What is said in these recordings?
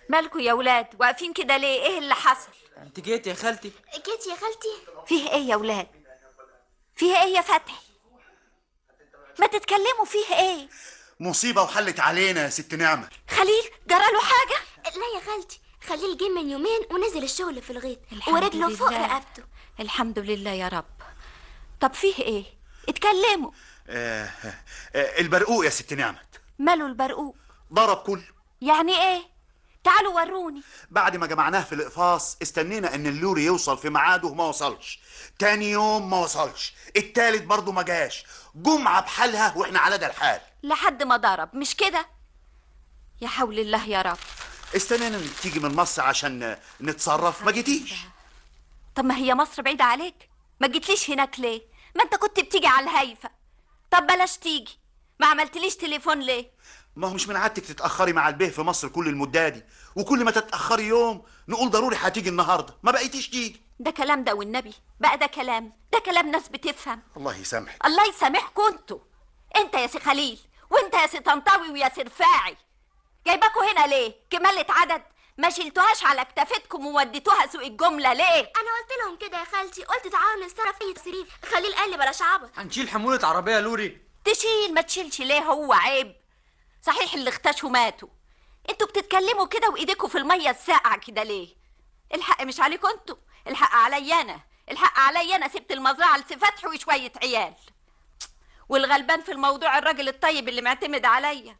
مالكوا يا ولاد واقفين كده ليه؟ ايه اللي حصل؟ انت جيت يا خالتي؟ جيت يا خالتي. فيه ايه يا ولاد؟ فيه ايه يا فتحي؟ ما تتكلموا، فيه ايه؟ مصيبة وحلت علينا يا ست نعمة. خليل جراله حاجة؟ لا يا خالتي، خليل جه من يومين ونزل الشغل في الغيط ورجله فوق رقبته. الحمد لله يا رب. طب فيه ايه؟ اتكلموا. البرقوق يا ست نعمة. ماله البرقوق؟ ضرب كله. يعني ايه؟ تعالوا وروني. بعد ما جمعناه في الإقفاص استنينا ان اللوري يوصل في ميعاده، ما وصلش. تاني يوم ما وصلش، التالت برضه ما جاش. جمعة بحالها واحنا على ده الحال لحد ما ضرب، مش كده؟ يا حول الله يا رب. استنينا انك تيجي من مصر عشان نتصرف، ما جيتيش. طب ما هي مصر بعيدة عليك، ما جيتليش هناك ليه؟ ما انت كنت بتيجي على الهايفة. طب بلاش تيجي، ما عملتليش تليفون ليه؟ ما هو مش من عادتك تتأخري مع البيه في مصر كل المدة دي، وكل ما تتأخري يوم نقول ضروري هتيجي النهارده، ما بقيتيش تيجي. ده كلام ده والنبي بقى، ده كلام، ده كلام ناس بتفهم. الله يسامحك. الله يسامحكم انتوا، انت يا سي خليل وانت يا سي طنطاوي ويا سي رفاعي. جايباكوا هنا ليه؟ كمالة عدد؟ ما شلتوهاش على كتافتكم ووديتوها سوق الجملة ليه؟ انا قلت لهم كده يا خالتي، قلت تعالوا نتصرف في تصريف. خليل قال لي بلاش عبط. هنشيل حمولة عربية لوري. تشيل ما تشيلش ليه؟ هو عيب؟ صحيح اللي اختشوا ماتوا. انتوا بتتكلموا كده وايديكوا في المية الساقعة كده ليه؟ الحق مش عليكم انتوا، الحق عليا انا، الحق عليا انا. سبت المزرعة لسي فتحي وشوية عيال، والغلبان في الموضوع الراجل الطيب اللي معتمد عليا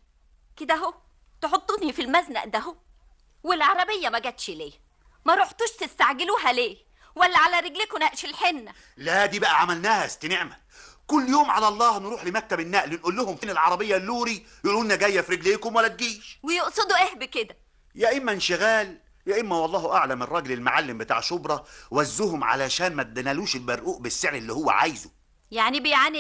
كده اهو، تحطوني في المزنق ده اهو. والعربية ما جاتش ليه؟ ما رحتوش تستعجلوها ليه؟ ولا على رجلكم نقش الحنة؟ لا دي بقى عملناها يا ست نعمة. كل يوم على الله نروح لمكتب النقل نقول لهم فين العربية اللوري، يقولوا لنا جاية في رجليكم ولا تجيش. ويقصدوا ايه بكده؟ يا اما انشغال، يا اما والله اعلم الراجل المعلم بتاع شبرا وزهم علشان ما ادينالوش البرقوق بالسعر اللي هو عايزه. يعني بيعاني